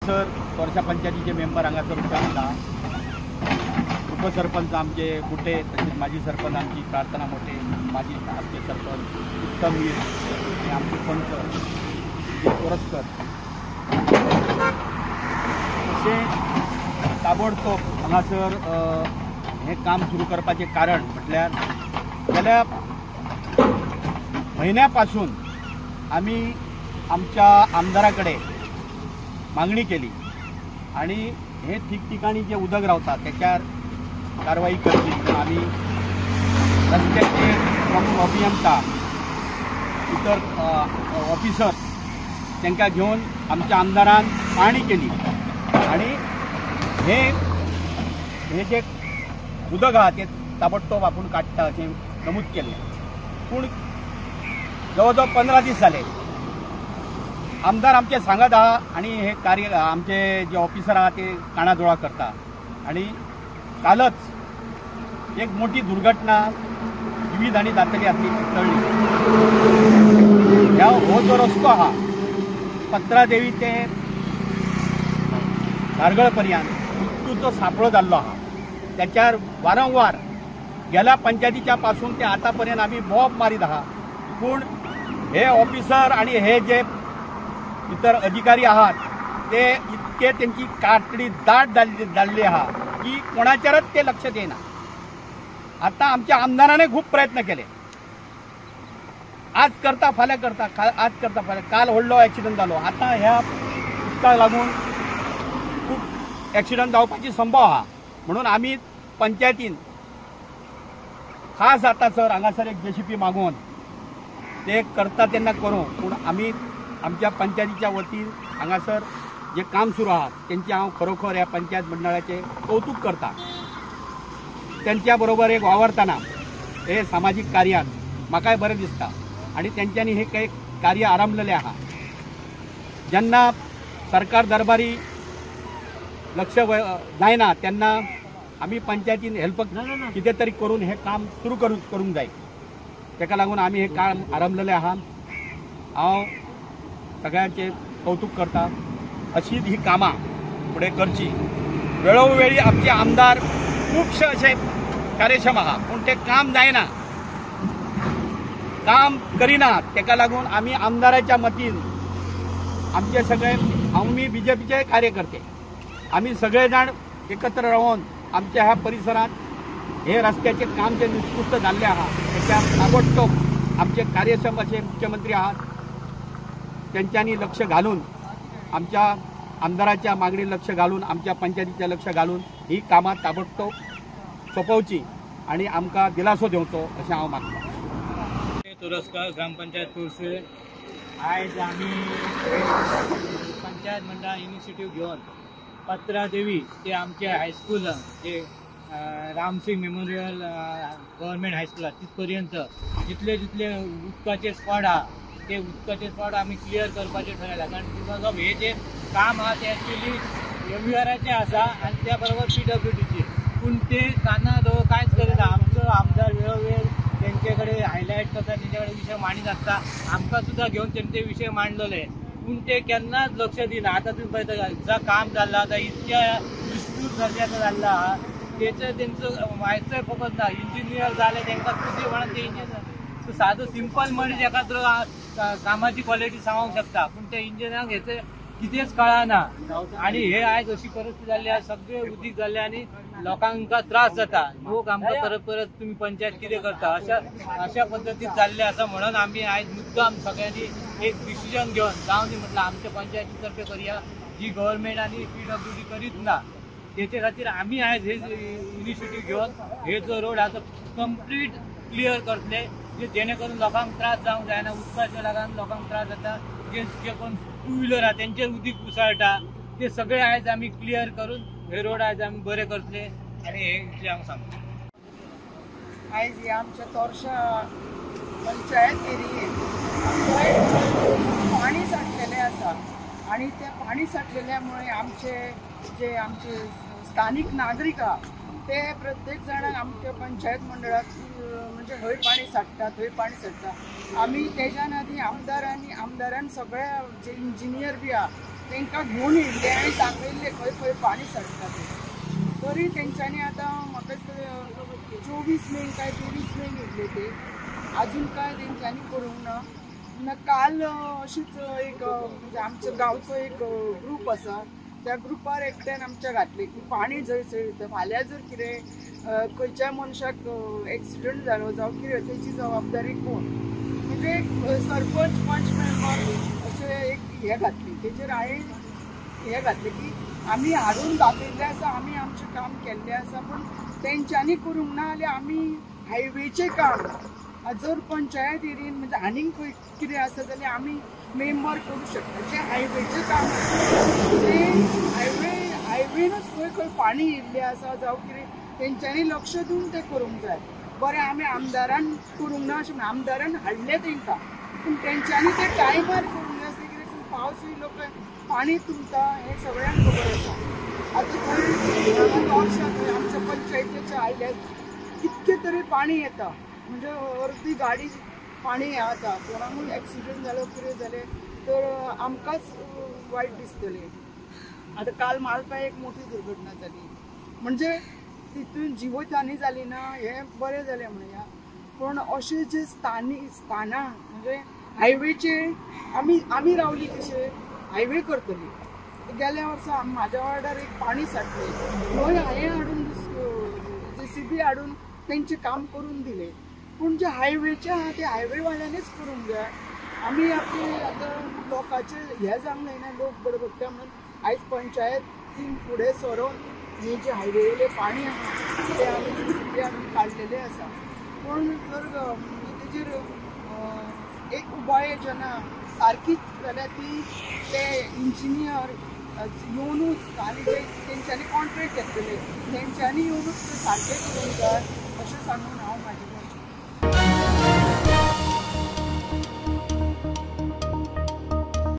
Sir Torsha पंचायतीचे member हांगासर उपरांत उपसरपंच आमचे कुटे, तसेच माजी सरपंच आमची प्रार्थना मोटे, माजी आमचे सरपंच उत्तम वीर आणि आमचे पंच तोरसकर, तशें ताबडतोब हांगासर हें काम सुरू करपाचें कारण म्हटल्यार गेल्या म्हयन्या पासून आमी आमच्या आमदारा कडेन मागणी केली आणि हे ठिकठिकाणी जे उदक रावता त्याच्यार कारवाई करची म्हणून आमी रस्त्याचे प्रमुख अभियंता, इतर ऑफिसर्स तांकां घेवन आमच्या आमदारान पाहणी केली आणि हे हे जे उदक आहा ते ताबडतोब आपूण काडटा अशें नमूद केल्लें. पूण जवळ जवळ 15 दीस जाले आमदार आमचे सांगत आहा आणि हे कार्य आमचे जे ऑफिसर आहा ते काणाजोळा करता आणि कालच एक मोठी दुर्घटना विविध आणि जातली आसली टळ्ळी. ह्या हो जो रस्तो आहा पत्रादेवी ते धारगळ पर्यंत मृत्यूचो सापळो जाल्लो आहा. त्याच्यार वारंवार गेल्या पंचायतीच्या पासून ते आतापर्यंत आमी बोब मारीत आहा. पूण हे ऑफिसर आणि हे जे इतर अधिकारी आहात ते इतके तेंची कातडी दाट जाल्ली आहा की कोणाचेरच ते लक्ष दिना. आतां आमच्या आमदाराने खूब प्रयत्न केले, आज करता फाल्यां करता, आज करता फाल्यां. काल व्हडलो एक्सिडंट जालो, आतां ह्या उदकाक लागून खूब एक्सिडंट जावपाची संभव आहा. म्हणून आमी पंचायतीन खास आतां सर हांगासर एक जेसीबी मागोवन ते करता तेन्ना करूं, पूण आमी आमच्या पंचायतीच्या वतीन हांगासर जे काम सुरू आहा तेंचे हांव खरोखर ह्या पंचायत मंडळाचें कौतूक करता. तेंच्या बरोबर एक वावरतना हे सामाजीक कार्यात म्हाकाय बरें दिसता आणि तेंच्यांनी हे काही कार्य आरंभलेलें आहा. जेन्ना सरकार दरबारी लक्ष जायना तेन्ना आमी पंचायतीन हेल्प कितें तरी करून हें काम सुरू करूंक जाय. ताका लागून आमी हें काम आरंभलेलें आहा. हांव सगळ्यांचें कौतूक करता. अशीच ही कामां फुडें करची. वेळोवेळी आमचे आमदार खुबशे अशे कार्यक्षम आहा, पूण ते काम जायना, काम करिना. ताका लागून आमी आमदाराच्या मतीन आमचे सगळे, आमी बीजेपीचे कार्यकर्ते आमी सगळे जाण एकत्र रावन आमच्या ह्या परिसरांत हे रस्त्याचे काम जे निष्कृष्ट जाल्लें आहा त्याच्या ताबडतोब आमचे कार्यक्षम असे मुख्यमंत्री आहात तेंच्यांनी लक्ष घालून आमच्या आमदाराच्या मागणी लक्ष घालून आमच्या पंचायतीचें लक्ष घालून ही कामां ताबडतोब सोंपोवची आनी आमकां दिलासो दिवचो अशें हांव मागता. तुरस्कार ग्रामपंचायत कुर्से आयज आमी पंचायत मंडळान इनिशिएटीव घेवन पत्रादेवी ते आमचे हायस्कूल जे रामसिंग मेमोरियल गव्हर्मेंट हायस्कूल आहा तितपर्यंत जितले जितले उदकाचे स्पॉट आहा ते उदकाचे स्पॉट आमी क्लियर करपाचें ठरयलां. कारण because of हे जे काम आहा ते एक्चुअली एमयूआराचें आसा आनी त्या बरोबर पीडब्ल्यूडीचें, पूण ते काना दोळ कांयच करिना. आमचो आमदार वेळोवेळ तेंचे कडेन हायलायट करता, तेंचे कडेन विशय मांडीत आसता, आमकां सुद्दां घेवन तेंचे ते विशय मांडलेले, पूण ते केन्नाच लक्ष दिना. आतां तुमी पळयता जा काम जाल्लां आतां इतक्या विस्तृत दर्जाचो जाल्लो आहा तेचो तेंचो मातसोय फोकस ना. इंजिनियर जाले तेंकां तुजे म्हणून ते इंजिनियर सादो सिंपल मनीस एखाद्रो कामाची क्वॉलिटी सांगूंक शकता, पूण ते इंजिनियरांक हेचे कितेंच कळना. आनी हे आयज अशी परिस्थिती जाल्ली आहा, सगळे उदीक जाल्ले आनी लोकांक त्रास जाता. लोक आमकां परत परत तुमी पंचायत कितें करता अशा अशा पद्दतीन जाल्ले आसा. म्हणून आमी आयज मुद्दाम सगळ्यांनी एक डिसिजन घेवन जावं दी म्हटलं आमच्या पंचायती तर्फे करया, जी गव्हर्मेंट आनी पीडब्ल्यूडी करीत ना तेचे खातीर आमी आयज हे इनिशिएटीव घेवन हे जो रोड आहा तो कंप्लीट क्लियर करतले, जेणे करून लोकांक त्रास जावंक जायना. उदकाच्या लागून लोकांक त्रास जाता, जे जे कोण टू व्हिलर आहा तेंचेर उदीक उसळटा, ते सगळे आयज आमी क्लियर करून हे रोड आयज आमी बरे करतले. आनी हे इतलें हांव सांगता. आयज हे आमच्या तोरशा पंचायत एरियेंत पाणी साठलेलें आसा आनी तें पाणी साठलेल्या मुळे आमचे जे आमचे स्थानीक नागरीक आहा ते प्रत्येक जाणांक आमच्या पंचायत मंडळाक म्हणजे हय पाणी साठटा थंय पाणी साठटा. आमी तेज्यान आदी आमदारान सगळे जे इंजिनियर बी आहा तांकां घेवन येयल्ले आनी दाखयल्ले खंय खंय पाणी साठटा तें. तरी तेंच्यांनी आतां म्हाका दिसता 24 मे काय 23 मे येयल्ले ते, अजून काय तेंच्यांनी करूंक ना. ना काल अशीच एक म्हणजे आमच्या गांवचो एक ग्रूप आसा, त्या ग्रुपार एकट्यान आमच्या घातले की पाणी जंय जंय फाल्यां जर कितें खंयच्याय मनशाक एक्सिडंट जालो जावं कितें तेची जबाबदारी कोण, म्हणजे एक सरपंच पंच मेंबर अशें एक हें घातली. तेचेर हांवें हें घातलें की आमी हाडून दाखयल्लें आसा, आमी आमचें काम केल्लें आसा, पूण तेंच्यांनी करूंक ना जाल्यार आमी हायवेचें काम जर पंचायत एरियेन म्हणजे आनीक खंय कितें आसा जाल्यार आमी मेंबर करूं शकता. जें हायवेचें काम आसा तें हायवेनूच खंय खंय पाणी येयल्लें आसा जावं कितें तेंच्यांनी लक्ष दिवन तें करूंक जाय. बरें आमी आमदारान करूंक ना अशें आमदारान हाडलें तेंकां, पूण तेंच्यांनी तें टायमार करूंक जाय आसलें कित्याक पावस येयलो काय पाणी तुमता हें सगळ्यांक खबर आसा. आतां थंय वर्षां थंय आमच्या पंचायतीच्या आयल्यार कितके तरी पाणी येता, म्हणजे अर्दी गाडी पाणी येता, कोणाकूय एक्सिडंट जालो कितें जालें तर आमकांच वायट दिसतलें. आतां काल मालपा एक मोठी दुर्घटना जाली, म्हणजे तितून जिवतहानी जाली ना हें बरें जालें म्हणया, पूण अशें जे स्थानां म्हणजे हायवेचे आमी आमी रावली कशे हायवे करतली. गेल्या वर्सा म्हाज्या वार्डार एक पाणी साठलें, थंय हांवें हाडून जेसीबी हाडून तेंचें काम करून दिलें, पूण जे हायवेचे आहा ते हायवेवाल्यांनीच करूंक जाय. आमी आपली आतां लोकांचे हें जावंक जायना, लोक बडबडटा म्हणून आयज पंचायतीन फुडें सरोन हे जे हायवेवयलें पाणी आहा तें आमी जेसीबी हाडून काडलेलें आसा. पूण जर म्हणजे तेजेर एक उपाय योजना सारकीच जाल्यार ती ते इंजिनियर येवनूच आनी जे तेंच्यांनी कॉन्ट्रेक्ट घेतलेले तेंच्यांनी येवनूच ते सारकें करूंक जाय अशें सांगून हांव